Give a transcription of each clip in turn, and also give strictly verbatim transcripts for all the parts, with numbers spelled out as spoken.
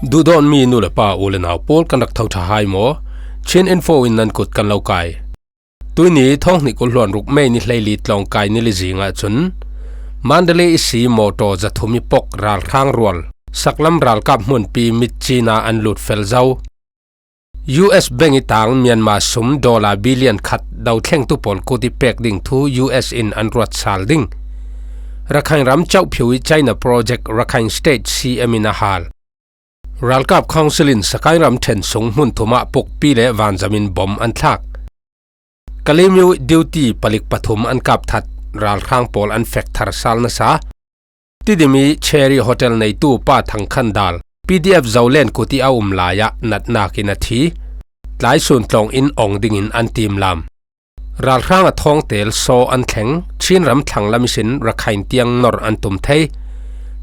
Duhdawtmi nu le pa, u le nau pawl, kan rak tho ṭha hai maw? Chin Info in nan kut kan lo kai. Tuini thawng hnih kul hluan ruk May ni hleili tlawngkai ni li zingah cun Mandalay ihsi mawtaw zathum ih pok ralhrang rual saklam ralkap hmunpi mitcina an lut fel zo. U S bank ih tang Myanmar sum dollar billion khat dothlengtu pawl kut ih pek ding thu U S in an ruat sal ding. Rakhine ram chauhphiu ih China Project Rakhine State C M in a hal. Ralkap Council in Sagaing ram ṭhen sung hmun thumah pukpi le vanzam in bom an thlak. Kalaymyo ih duty palik pathum an kap that, ralhrang pawl an fek thar sal nasa. Tidim ih Cherry Hotel neitu Pa Thang Khan Dal, P D F Zoland kut ih a um lai ah natnak in a thi. Tlai sun tlawng in ong dingin an timlam. Ralhrang a thawngtel saw an thleng, Chin ram thlanglam ihsin Rakhine tiang nor an tum thei.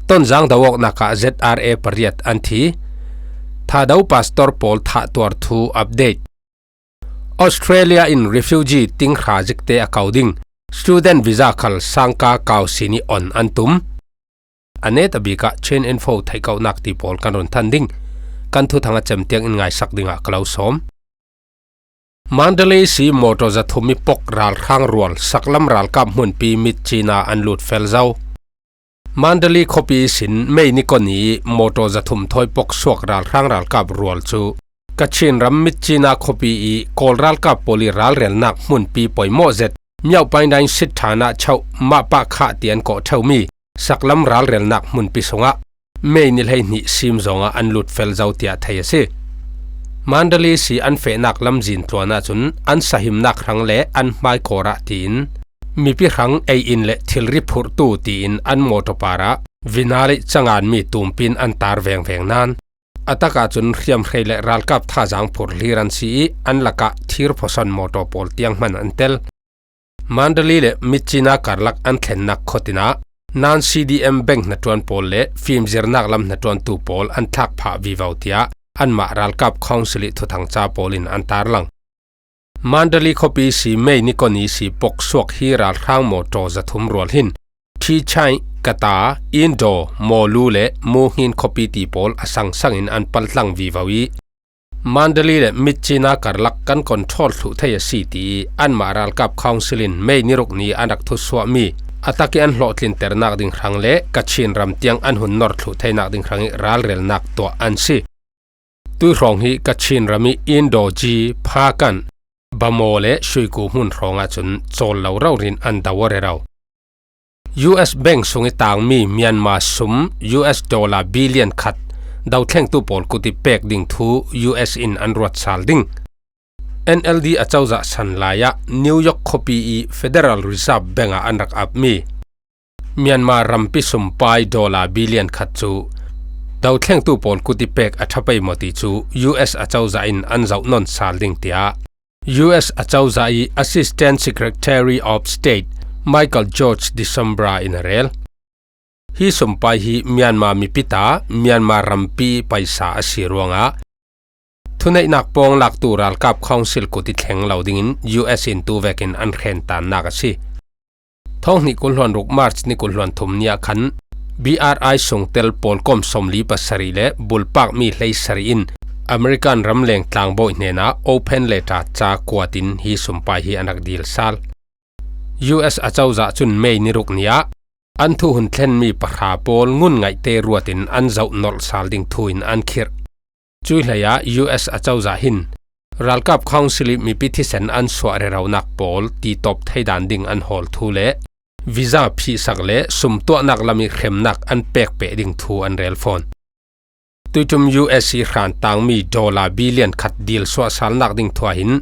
Tonzang do awknak ah Z R A pariat an thi. Thado pastor pawl thahtuar thu update. Australia in refugee tinghra zikte a ko ding, student visa khal sangka kau sin ih on an tum. A netabik ah Chin Info theihkohnak ti pawl kan run than ding. Kan thuthang a cem tiang in ngaisak dingah ka lo sawm. Mandalay ihsi mawtaw zathum ih pok ralhrang rual saklam ralkap hmunpi mitcina an lut fel zo. Mandalay khuapi ihsin May ni kua ni ih mawtaw zathum thawi pok suak ralhrang ralkap rual cu Kachin ram mitcina khuapi ih Kawl ralkap pawl ih ralrelnak hmunpi poimawh zet Myaukpaindain sit ṭhan ah chauh mah pah khah tiah an kawh ṭheumi saklam ralrelnak hmunpi sungah May ni hleihnih sim zawngah an lut fel zo tiah thei a si. Mandalay ihsi an fehnak lamzin tluan ahcun an sahimnak hrang le an hmaikawr ah tiin mipi hrang ei-in le thilri phurhtu tiin an mawtaw parah vinalih canganmi tumpi in an tar vengveng nain, a tak ahcun hriamhrei le ralkap thazaang phurhlir an si ih an lakah thir phuason mawtaw pawl tiang hman an tel. Mandalay le mitcina karlak an thlennak khuatin ah nan C D M bank hnaṭuan pawl le fimzirnak lam hnaṭuantu pawl an thlak phah vivo tiah anmah ralkap council ih thuthangca pawl in an tarlang. Mandalay khuapi ihsi May ni kua ni ihsi pok suak hi ralhrang mawtaw zathum rual hin Chichai, Kata, Indo, Mawlu le Muhin khuapi ti pawl a sangsang in an paltlang vivo ih Mandalay le mitcina karlak kan control thluh thei a si, tiih anmah ralkap council in May ni ruk ni an rak thusuahmi a tak ih an hlawhtlinternak ding hrang le Kachin ram tiang an hun nor thluh theinak ding hrang ih ralrelnak tuah an si. Tuihrawng hi Kachin ram ih Indoji, Phakan, Bamaw le Shuiku hmun hrawng ahcun cawl lo rori in an do aw rero. U S bank sung ih tangmi Myanmar sum U S dollar billion khat dothlengtu pawl kut ih pek ding thu U S in an ruat sal ding. N L D acozah san lai ah New York khuapi ih Federal Reserve Bank ah an rak apmi Myanmar rampi sumpai dollar billion khat cu dothlengtu pawl kut ih pek a ṭha pei maw ti cu U S acozah in an zoh nawn sal ding, tiah U S acozah ih Assistant Secretary of State Michael George Decembra in a rel. Hi sumpai hi Myanmar mipi ta Myanmar rampi paisa a si ruangah thuneihnak pawng laktu ralkap council kut ih thleng lo dingin U S in tu vekin an hrentannak a si. Thawng hnih kul hluan ruk March ni kul hluan thum ni ah khan B R I sungtel pawlkom sawmli pasarih le bulpakmi hleisarih in American ramleng tlangbawi hnenah open letter ca kuat in hi sumpai hi an rak dil sal. U S acozah cun May ni ruk ni ah an thuhun thlenmi pahra pawl ngunngaihte ruatin an zoh nolh sal ding thu in an khirh. Cuih hleiah U S acozah hin ralkap council ih mipi thisen an suah reronak pawl titawp thei dan ding an hawl thu le visa phihsak le sumtuahnak lam ih hremnak an pekpeh ding thu an rel fawn. Tuiṭum U S ih hran tangmi dollar billion khat dil suahsalnak ding thu ah hin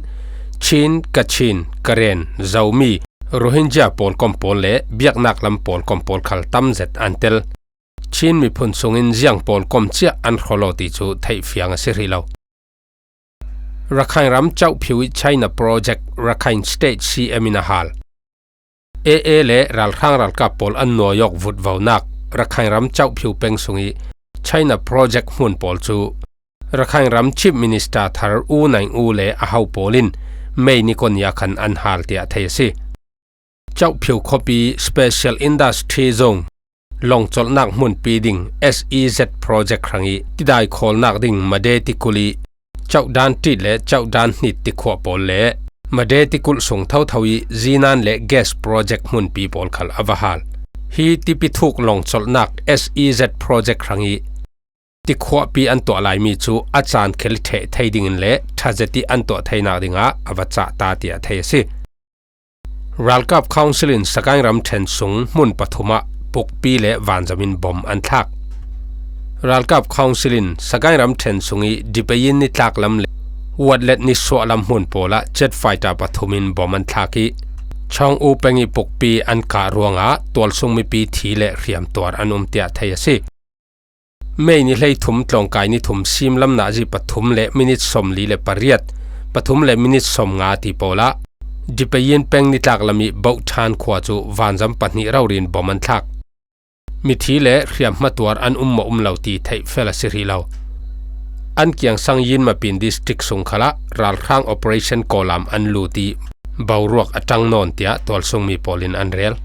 Chin, Kachin, Karen, Zomi, Rohingya pawlkom pawl le biaknak lam pawlkom pawl khal tam zet an tel. Chin miphun sungin ziang pawlkom ciah an hraw lo ti cu theihfiang a si hrih lo. Rakhine ram chauhphiu ih China Project Rakhine State C M in a hal. A A le ralhrang ralkap pawl an nuai awk vutvonak Rakhine ram chauhphiu peng sung ih China Project hmun pawl cu Rakhine ram Chief Minister thar U Naing U le a ho pawl in May ni kua ni ah khan an hal tiah thei a si. Chauhphiu khuapi Special Industry Zone, lawngcawlhnak hmunpi ding S E Z project hrang ih tidai khawlnak ding Made tikulh ih Chaudan ṭit le Chaudan hnit tikhua pawl le Made tikulh sung thotho ih zinan le gas project hmunpi pawl khal a va hal. Hi tipi thuk lawngcawlhnak S E Z project hrang ih tikhuahpi an tuah laimi cu a caan khel ṭheh thei dingin le ṭha zet ih an tuah theinak dingah a va cah ta, tiah thei a si. Ralkap Council in Sagaing ramṭhen sung hmun pathum ah pukpi le vanzam in bom an thlak. Ralkap Council in Sagaing ramṭhen sung ih Dipayin nitlak lam le Watlet nisuah lam hmun pawl ah jet fighter pathum in bom an thlak ih Chawng U peng ih pukpi an kah ruangah tualsung mipi thi le hriamtuar an um, tiah thei a si. May ni hleithum tlawngkai ni thum simlam nazi pathum le minit sawmli le pariat, pathum le minit sawmnga ti pawl ah Dipayin peng nitlak lam ih Bohṭhan khua cu vanzam pahnih rori in bom an thlak. Mithi le hriamhma tuar an um maw um lo ti theih fel a si hrih lo. An kiangsang Yinmapin District sung khalah ralhrang operation kawlam an lut ih boruak a ṭang nawn, tiah tualsungmi pawl in an rel.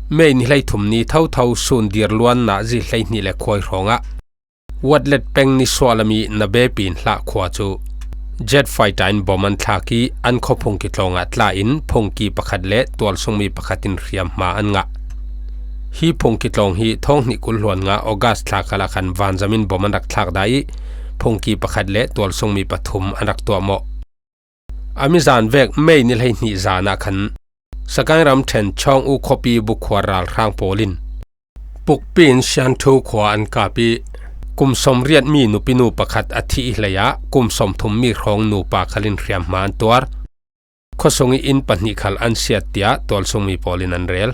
May ni hleithum ni thotho sun dir luan nazi hleihnih le khuai hrawngah Watlet peng nisuah lam ih Nabepin hlah khua cu jet fighter in bom an thlak ih an khua phungki tlawngah tla in phungki pakhat le tualsungmi pakhat in hriamhma an ngah. Hi phungki tlawng hi thawng hnih kul hluan nga August thla khalah khan vanzam in bom an rak thlak dah ih phungki pakhat le tualsungmi pathum an rak tuahmawh. A mizan vek May ni hleihnih zan ah khan Sagaing ramṭhen Chawng U khuapi bukhuar ralhrang pawl in pukpi in Sianthu khua an kap ih kum sawmriat mi nupinu pakhat a thih ih hleiah kum sawmthum mi hrawng nupa khal in hriamhma an tuar. Khuasung ih inn pahnih khal an siat, tiah tualsungmi pawl in an rel.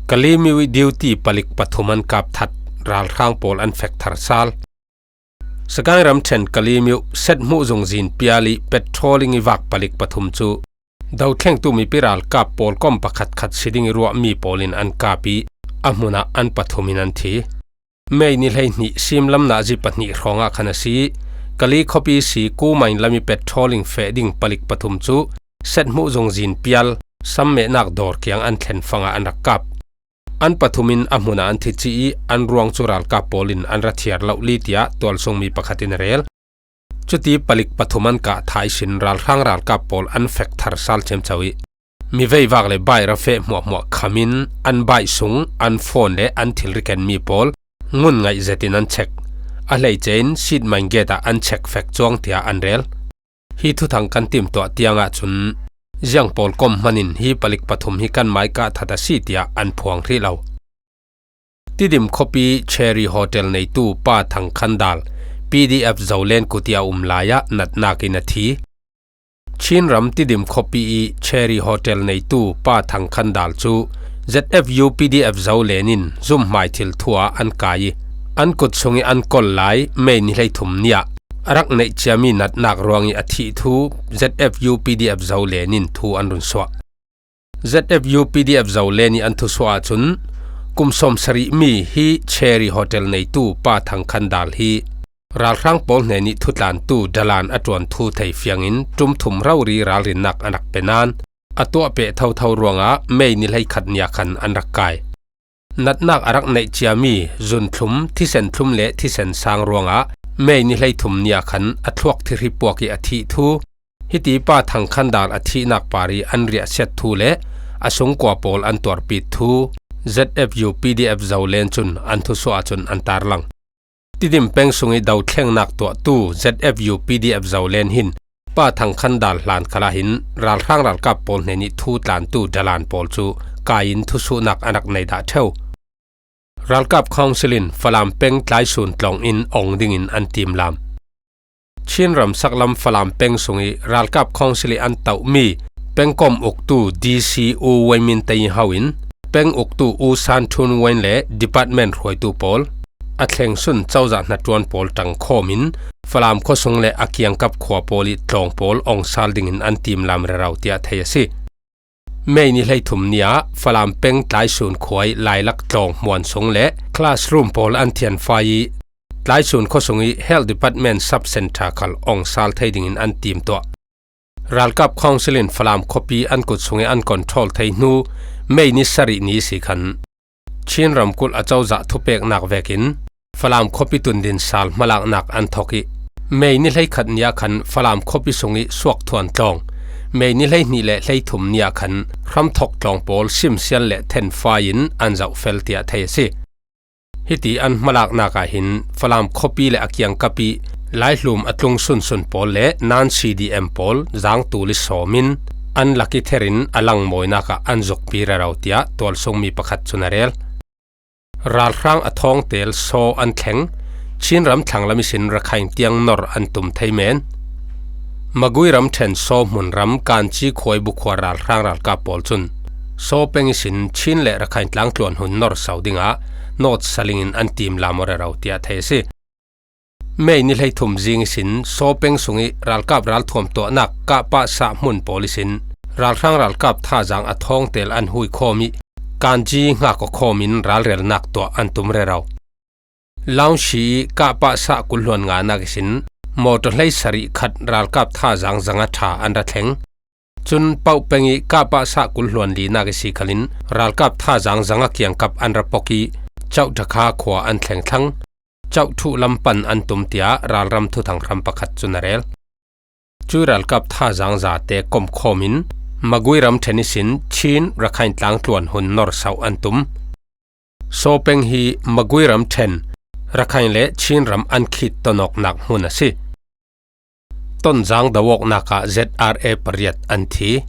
Kalimiu ih duty palik pathum an kap that, ralhrang pawl an fek thar sal. Sagaing ramṭhen Kalimiu set hmuh zungzin pial ih patrolling ih vak palik pathum cu dothlengtu mipi ralkap pawlkom pakhatkhat si ding ih ruahmi pawl in an kap ih a hmun ah an pathum in an thi. May ni hleihnih simlam nazi pahnih hrawngah khan a si ih Kali khuapi si Kumain lam ih patrolling feh ding palik pathum cu set hmuh zungzin pial sammehnak dawr kiang an thlen fangah an rak kap. An pathum in a hmun ah an thi cih ih an ruang cu ralkap pawl in an ra thiar lohli, tiah tualsungmi pakhat in a rel. Cuti palik pathum an kah thai sin ralhrang ralkap pawl an fek thar sal ciamco ih mi veivak le baih ra feh hmuahhmuah kham in an baih sung an phone le an thilri kenmi pawl ngun ngaih zetin an check. A hleice in seat main gate ah an check fek cuang, tiah an rel. Hi thuthang kan timtuah tiang ahcun ziang pawlkom hman in hi palik pathum hi kan mai kah that a si, tiah an phuang hrih lo. Tidim khuapi Cherry Hotel neitu Pa Thang Khan Dal P D F Zolen kut ih a um lai ah natnak in a thi. Chin ram Tidim khuapi ih Cherry Hotel neitu Pa Thang Khan Dal cu Z F U P D F Zolen in zumhmai thil thu ah an kai ih an kut sung ih an kol lai May ni hleithum ni ah a rak neih ciami natnak ruang ih a thih thu Z F U P D F Zolen in thu an run suah. Z F U P D F Zolen ih an thusuah ahcun kum sawmsarih mi hi Cherry Hotel neitu Pa Thang Khan Dal hi ralhrang pawl hnen ih thutlantu dalan a ṭuan thu thei fiangin ṭum thum rori ralrinnak an rak pe nain a tuahpeh thotho ruangah May ni hleikhat ni ah khan an rak kai. Natnak a rak neih ciami zunthlum, thisen thlum le thisen sang ruangah May ni hleithum ni ah khan a thluak thihri puak ih a thih thu, hiti Pa Thang Khan Dal a thihnak par ih an riahsiat thu le a sungkua pawl an tuarpit thu Z F U P D F Zolen cun an thusuah ahcun an tarlang. Tidim peng sung ih dothlengnak tuahtu Z F U P D F Zolen hin Pa Thang Khan Dal hlan khalah hin ralhrang ralkap pawl hnen ih thu tlantu dalan pawl cu kai in thusuhnak an rak nei dah ṭheu. Ralkap Council in Falam peng tlaisun tlawng in ong dingin an timlam. Chin ramsaklam Falam peng sung ih ralkap Council ih an tohmi pengkom uktu D C U Wei Min Tei Hau in peng uktu U San Thun Wen le department hruaitu pawl, a thlengsun cozah hnaṭuan pawl ṭangkhawm in Falam khuasung le a kiangkap khua pawl ih tlawng pawl ong sal dingin an timlam rero, tiah thei a si. May ni hleithum ni ah Falam peng tlaisun khua ih lailak tlawng hmuan sung le classroom pawl an thianfai ih tlaisun khuasung ih Health Department Sub Center khal ong sal thei dingin an timtuah. Ralkap Council in Falam khuapi an kut sung ih an control thei hnu May ni sarih ni si khan Chin ramkulh a cozah thupeknak vekin Falam khuapi tundin sal hmalaknak an thawk ih, May ni hleikhat ni ah khan Falam khuapi sung ih Suakthuan tlawng, May ni hleihnih le hleithum ni ah khan Hramthawk tlawng pawl simsial le thenfai in an zohfel tiah thei a si. Hiti an hmalaknak ah hin Falam khuapi le a kiangkap ih laihlum a tlung sunsun pawl le nan C D M pawl zangtul ih sawm in an lak ih ther in a langmawinak ah an zukpi rero tiah tualsungmi pakhat cun a rel. Ralhrang a thawngtel saw an thleng. Chin ram thlanglam ihsin Rakhine tiang nor an tum thei men. Magui ramṭhen saw hmunram Kanci khuaibu khua ralhrang ralkap pawl cun saw peng ihsin Chin le Rakhine tlangtluan hun nor sau dingah nawt saling in an timlam aw rero tiah thei a si. May ni hleithum zing ihsin saw peng sungih ralkap ralthuam tuahnak kahpahsah hmun pawl ihsin ralhrang ralkap thazang a thawngtel an huikhawm ih Kanci ngak aw khawm in ralrelnak tuah an tum rero. Laungshi ih kahpahsah kulhluan nganak ihsin mawtaw hleisarih khat ralkap thazang zanga ṭha an ra thleng. Cun Pauh peng ih kahpahsah kulhluan linak ihsi khalin ralkap thazang zanga kiangkap an ra pok ih Cauhṭakha khua an thleng thlang. Cauhṭhuh lam pan an tum tiah ralram thuthang hram pakhat cun a rel. Cuih ralkap thazang zate komkhawm in Magui ramṭhen ihsin Chin Rakhine tlangtluan hun nor sauh an tum. Saw peng hi Magui ramṭhen, Rakhine le Chin ram an khit tonawknak hmun a si. Tonzang do awknak ah Z R A pariat an thi.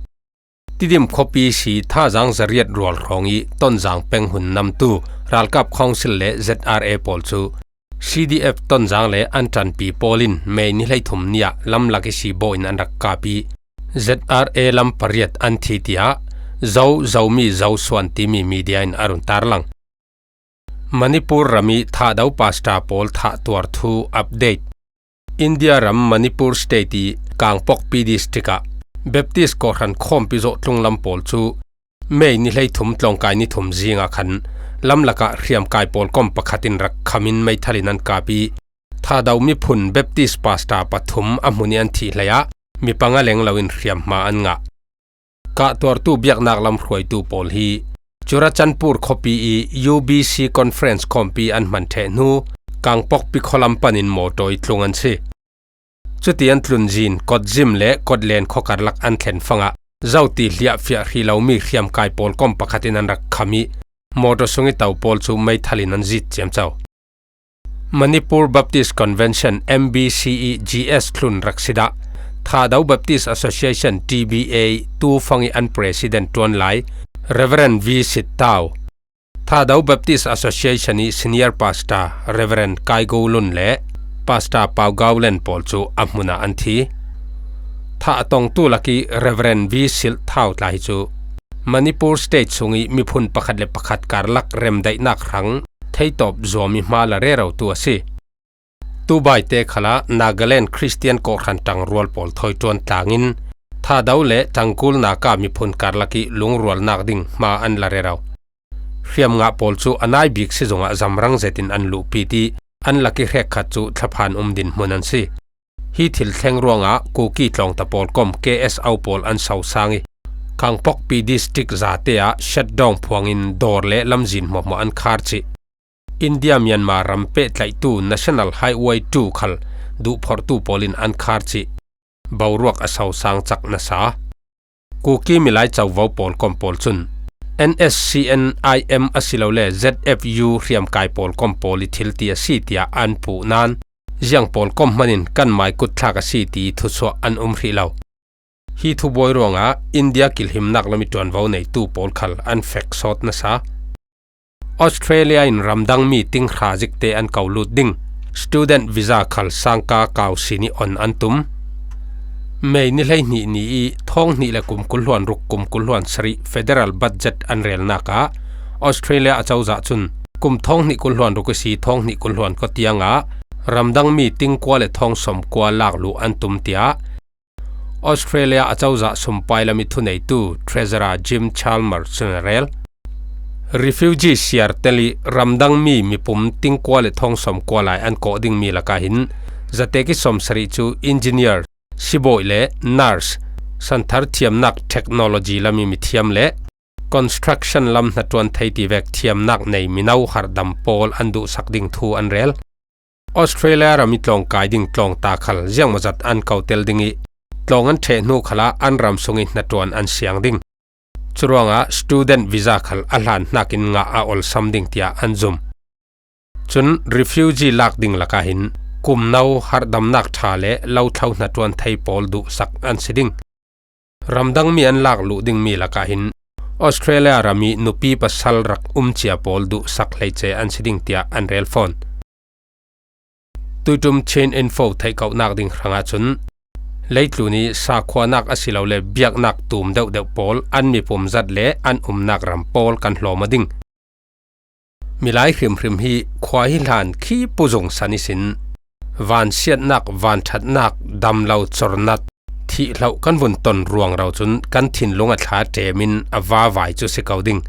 Tidim khuapi ihsi thazang zariat rual hrawng ih Tonzang peng hun namtu ralkap khawngsil le Z R A pawl cu C D F Tonzang le an ṭanpi pawl in May ni hleithum ni ah lamlak ihsi bawh in an rak kap ih Z R A lam pariat an thi tiah Zo, Zomi, Zosuan timi media in a run tarlang. Manipur ram ih Thahdo pastor pawl thahtuar thu update. India ram Manipur State ih Kangpokpi District ah Baptist kawhhran khawmpi zawh tlunglam pawl cu May ni hleithum tlawngkai ni thum zing ah khan lamlak ah hriamkai pawlkom pakhat in rak kham in meithal in an kap ih Thahdo miphun Baptist pastor pathum a hmun ih an thih hlei ah mi panga lenglo in hriamhma an ngah. Kahtuartu biaknak lam hruaitu pawl hi Churachandpur khuapi ih U B C Conference khawmpi an hman ṭheh hnu Kangpokpi khualam panin mawtaw ih tlung an si. Cuti an tlun zin Kotzim le Kotlen khua karlak an thlen fangah zoti hliahfiah hrih lomi hriamkai pawlkom pakhat in an rak kham ih mawtaw sung ih to pawl cu meithal in an zit ciamco. Manipur Baptist Convention, M B C ih G S thlun rak si dah Thahdo Baptist Association, T B A, tufang ih an president ṭuan lai Reverend V Sit Tau, Thahdo Baptist Association ih senior pastor Reverend Kai Go Lun le pastor Pau Gau Len pawl cu a hmun ah an thi. Thah a tongtu lak ih Reverend V Silh Thau tla hi cu Manipur State sung ih miphun pakhat le pakhat karlak remdaihnak hrang theitawp zuam ih hma la rerotu a si. Tubaite khalah Nagaland Khristian kawhhran ṭangrual pawl thawi ṭuan tlangin Thahdo le Tangkhul Naga miphun karlak ih lungrualnak ding hma an la rero. Hriamngah pawl cu a nai bik si zongah zamrang zetin an luhpit ih an lak ih hrekkhat cu thlaphan um dinhmun an si. Hi thil thleng ruangah Kuki tlawngta pawlkom K S O pawl an sosang ih Kangpokpi District zate ah shutdown phuangin dawr le lamzin hmuahhmuah an khar cih. India Myanmar ram pehtlaihtu National Highway two khal duhphorhtu pawl in an khar cih. Boruak a sosang cak nasa. Kuki milai covo pawlkom pawl cun N S C N I M asilole Z F U hriamkai pawlkom pawl ih thil ti a si tiah an puh nain ziang pawlkom hmanin kan mai kutthlak a si ti thusuah an um hrih lo. Hi thubuai ruangah India kilhimnak lam ih ṭuanvo neitu pawl khal an fek sawt nasa. Australia in ramdangmi tinghra zikte an ko lut ding student visa khal sangka kau sin ih on an tum. May ni hleihnih ni ih thawng hnih le kum kul hluan ruk kum kul hluan sarih federal budget an relnak ah Australia a cozah cun kum thawng hnih kul hluan ruk ihsi thawng hnih kul hluan kua tiangah ramdangmi tingkua le thawng sawmkua lak luh an tum tiah Australia a cozah sumpai lam ih thuneitu Treasurer Jim Chalmers cun a rel. Refugee siar tel ih ramdangmi mipum tingkua le thawng sawmkua lai an kawh dingmi lakah hin zatek ih sawmsarih cu engineer, sibawi le nurse, santhar thiamnak technology lam ih mithiam le construction lam hnaṭuan thei ti vek thiamnak nei mino harhdam pawl an duhsak ding thu an rel. Australia ram i tlawngkai ding tlawngta khal ziangmawzat an ko tel ding ih, tlawng an ṭheh hnu khalah an ram sung ih hnaṭuan an siang ding. Curuangah student visa khal a hlan hnakin ngah a olsam ding tiah an zum. Cun refugee lak ding lakah hin kumno harhdamnak ṭha le lothlo hnaṭuan thei pawl duhsak an si ding. Ramdang mi an lak luh dingmi lakah hin Australia ram ih nupi pasal rak um cia pawl duhsak hleice an si ding tiah an rel fawn. Tuiṭum Chin Info theihkohnak ding hrangah cun leitlun ih sakhuanak asilole biaknak tum deuhdeuh pawl an mipum zat le an umnak ram pawl kan hlawm aw ding. Milai hrimhrim hi khua hi hlan khi puzung san ihsin vansiatnak, vanṭhatnak, damlo cornat, thihloh kan vun ton ruangro cun kan thinlung a thla ṭemin a vavai cu si ko ding.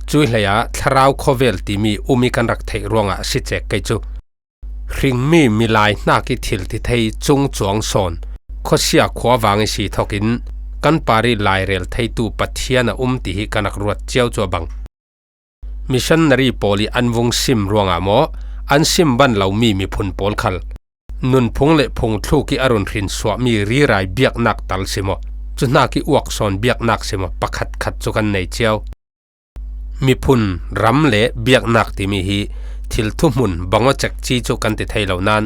Cuih hleiah thlarau khawvel timi um ih kan rak theih ruangah a si cek kei cu. Hringmi milai hnak ih thil ti thei cungcuang sawn khuasia khua vang ih si thokin kan par ih lairel theitu Pathian a um ti hi kan rak ruat cio cu a bang. Missionary pawl ih an vung sim ruangah maw, an sim ban lomi miphun pawl khal nunphung le phungthluk ih a run hrinsuahmi rirai biaknak tal si maw, cu hnak ih uak sawn biaknak si maw, pakhatkhat cu kan nei cio. Miphun, ram le biaknak timi hi thil thuhmun bang aw cekci cu kan ti thei lo nain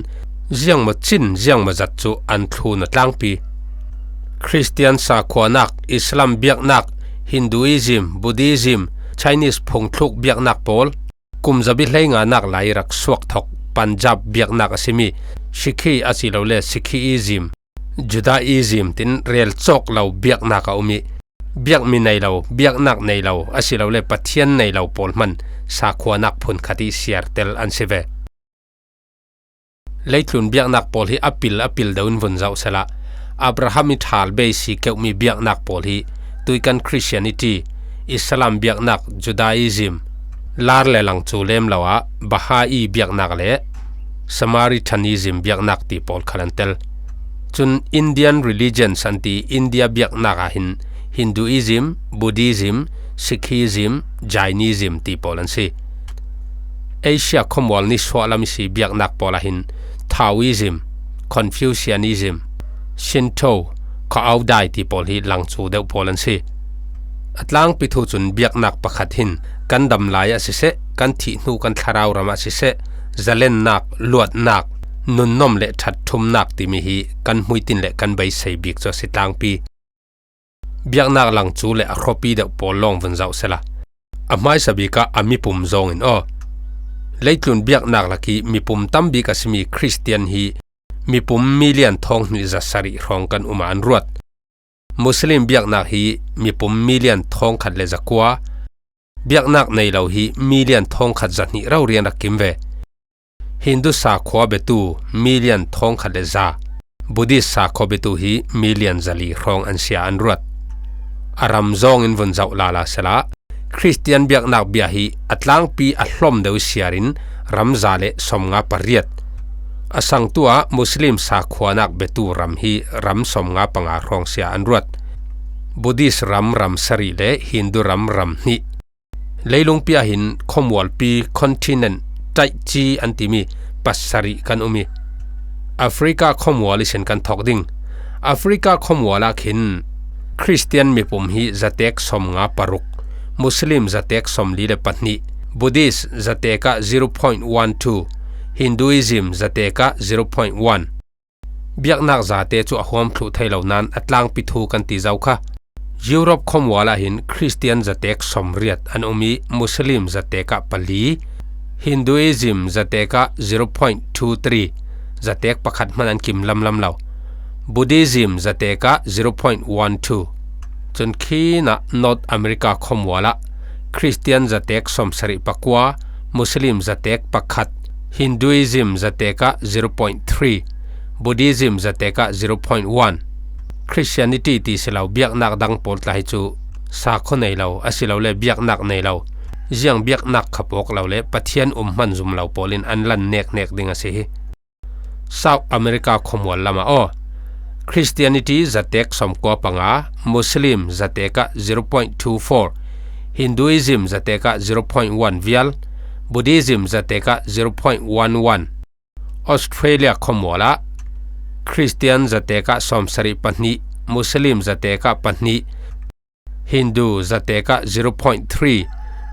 ziangmaw cin ziangmaw zat cu an thlun a tlangpi. Khristian sakhuanak, Islam biaknak, Hinduism, Buddhism, Chinese phungthluk biaknak pawl, kum zabi hleinganak lai rak suak thok Punjab biaknak a simi Sikhi asilole Sikhism, Judaism tin rel cawk lo biaknak a um ih, biakmi nei lo, biaknak nei lo, asilole Pathian nei lo pawl hman sakhuanak phunkhat ih siartel an si ve. Leitlun biaknak pawl hi a pil a pil deuh in vun zoh sehla, Abraham ih ṭhal bei si keuhmi biaknak pawl hi tuikan Christianity, Islam biaknak, Judaism, lar le lang cu lem lo ah Baha'i biaknak le Samaritanism biaknak ti pawl khal an tel. Cun Indian religions an ti India biaknak ah hin Hinduism, Buddhism, Sikhism, Jainism ti pawl an si. Asia khuamual nisuah lam ih si biaknak pawl ah hin Taoism, Confucianism, Shinto, Khaodai ti pawl hi langcu deuh pawl an si. A tlangpi thu cun biaknak pakhat hin kan dam lai ah siseh, kan thih hnu kan thlarau ram ah siseh, zalennak, luatnak, nunnom le ṭhatthumnak timi hi kan hmuitin le kan beisei bik cu a si tlangpi. Biaknak langcu le a hrawpi deuh pawl lawng vun zoh sehla, a hmaisa bik ah a mipum zawng in aw. Leitlun biaknak lak ih mipum tam bik a simi Khristian hi mipum million thawng hnih za sarih hrawng kan um ah an ruat. Muslim biaknak hi mipum million thawng khat le za kua, biaknak nei lo hi million thawng khat za hnih rori an rak kim ve. Hindu sakhua biatu million thawng khat le za, Buddhist sakhua biatu hi million za li hrawng an si ah an ruat. A ram zawng in vun zoh lala sehla, Khristian biaknak bia hi a tlangpi a hlawm deuh siarin ram za le sawmnga pariat. A sangtu ah Muslim sakhuanak biatu ram hi ram sawmnga panga hrawng si ah an ruat. Buddhist ram ram sarih le Hindu ram ram hnih. Leilungpi ah hin khuamualpi, continent, ṭaihci an timi pasarih kan um ih, Africa khuamual ihsin kan thawk ding. Africa khuamual ah khin Khristian mipum hi zatek sawmnga paruk, Muslim zatek sawmli le pahnih, Buddhist zatek ah zero point one two, Hinduism zatek ah zero point one. Biaknak zate cu a huam thluh thei lo nain a tlangpi thu kan ti zo kha. Europe khuamual ah hin Khristian zatek sawmriat an um ih, Muslim zatek ah pali, Hinduism zatek ah zero point two three, zatek pakhat hman an kim lamlam lo. Buddhism zatek ah zero point one two. Cun khin ah North America khuamual ah Khristian zatek sawmsarih pakua, Muslim zatek pakhat, Hinduism zatek ah zero point three, Buddhism zatek ah zero point one. Christianity ti si lo, biaknak dang pawl tla hi cu sakhua nei lo, asilole biaknak nei lo, ziang biaknak kha pawk lo le Pathian um hman zum lo pawl in an lan neknek ding a si hi. South America khuamual lam ah aw, Christianity zatek sawmkua panga, Muslim zatek ah zero point two four, Hinduism zatek ah zero point one vial, Buddhism zatek ah zero point one one. Australia khuamual ah Christian zatek ah sawmsarih pahnih, Muslim zatek ah pahnih, Hindu zatek ah zero point three,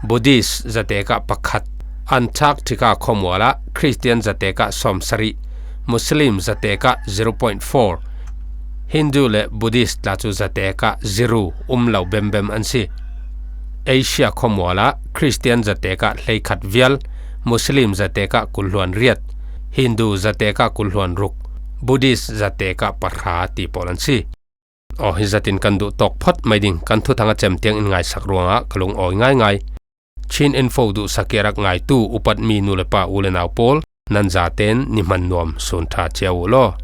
Buddhist zatek ah pakhat. Antarctica khuamual ah Christian zatek ah sawmsarih, Muslim zatek ah zero point four. Hindu le Buddhist tla cu zatek ah zero um lo bembem an si. Asia khuamual ah Christian zatek ah hleikhat vial, Muslim zatek ah kul hluan riat, Hindu zatek ah kul hluan ruk, Buddhist zatek ah pahra ti pawl an si. Aw, hi zatin kan duh tawk phot mai ding, kan thuthang a cem tiang in ngaisak ruangah ka lungawi ngaingai. Chin Info duhsak i rak ngaitu upatmi nu le pa, u le nau pawl, nan zaten ni hman nuam sun ṭha cia uh law.